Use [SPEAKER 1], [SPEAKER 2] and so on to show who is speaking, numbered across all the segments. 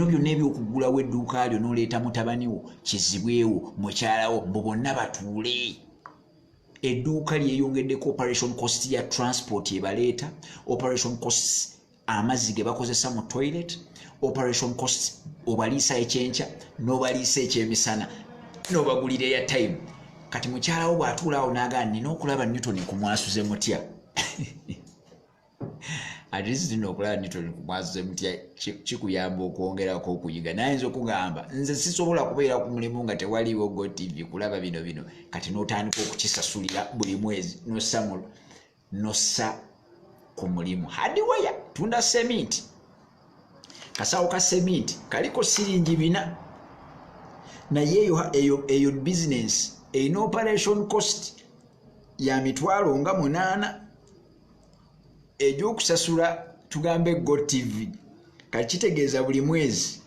[SPEAKER 1] Byonna ebyokugulawo edduuka lyo n'oleeta mutabani wo, kizibwewo, mukyalawo, mbu bonna batuule. Edduuka lyeyongeddeko operation cost ya transport ebaleeta, operation costs amazzi ge bakozesa mu toilet, operation costs obaliisa ekyenkya n'obaliisa ekyemisana n'obagulira eya time. Kati mukyalawo bw'atuula awo n'agaa, nina okulaba Newton kumwasuze mutya. At least nina okulaba Newton kumwasuze mutya kikuyamba okwongerako okuyiga. Nayinza okugamba nze sisobola kubeera ku mulimu nga tewaliiwo Go TV kulaba bino bino. Kati n'otandika okukisasulira buli mwezi, nossa ku mulimu. Hardware, tunda seminti, kasawo ka seminti kaliko siringi 4, naye eyo business erina operation cost ya mitwalo nga 8 egy'okusasula tugambe Go TV. Kati kitegeeza buli mwezi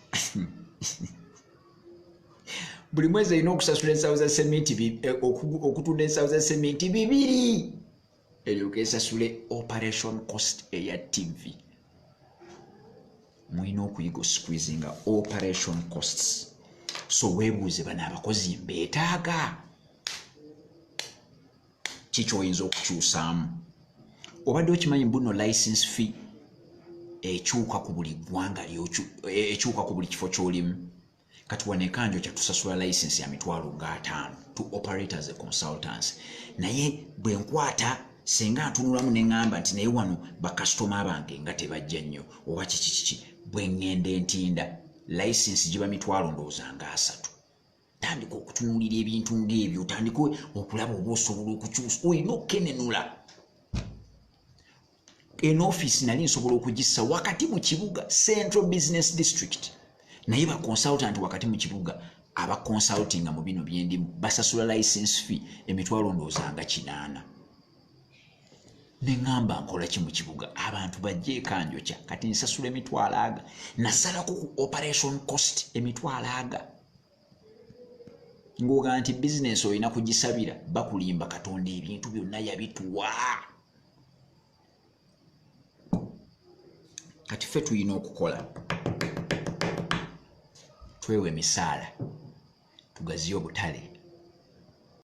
[SPEAKER 1] buli mwezi erina okusasula ensawo za seminti, okutunda ensawo za seminti 2 eryoka esasule operation cost eya TV. Mulina okuyiga osqueezinga operation costs. So weebuuze, bano abakozi mbeetaaga? Kikyoyinza okukyusaamu? Obadde okimanyi mbuno license fee ekyuka ku buli ggwanga, ekyuka ku buli kifo ky'olimu? Kati wano ekanjo kyatusasula license ya mitwalo nga 50 to operate as a consultants. Naye bwe nkwata senga ntunulamu ne ŋŋamba nti naye wano bakasitoma bange nga tebajja nnyo oba kiki kiki, bwe ŋŋenda entinda license giba mitwalo ndowooza nga 30. Tandika okutunuulira ebintu ng'ebyo, otandike okulaba oba osobola okukyusa. Olina okukenenula. Eno ofiisi nali nsobola okugissa wakati mu kibuga, Central Business District, naye ba consultant wakati mu kibuga aba consultinga mu bino byendimu basasula license fee emitwalo ndowooza nga 8. Neŋŋamba nkola ki mu kibuga abantu bajje ekanjokya? Kati nsasula emitwalo aga, nasalako ku operation cost emitwalo aga. Ng'ogaa nti bizinesi olina kugisabira, bakulimba. Katonda ebintu byonna yabituwa. Kati ffe tulina okukola, twewa emisaala, tugaziye obutale.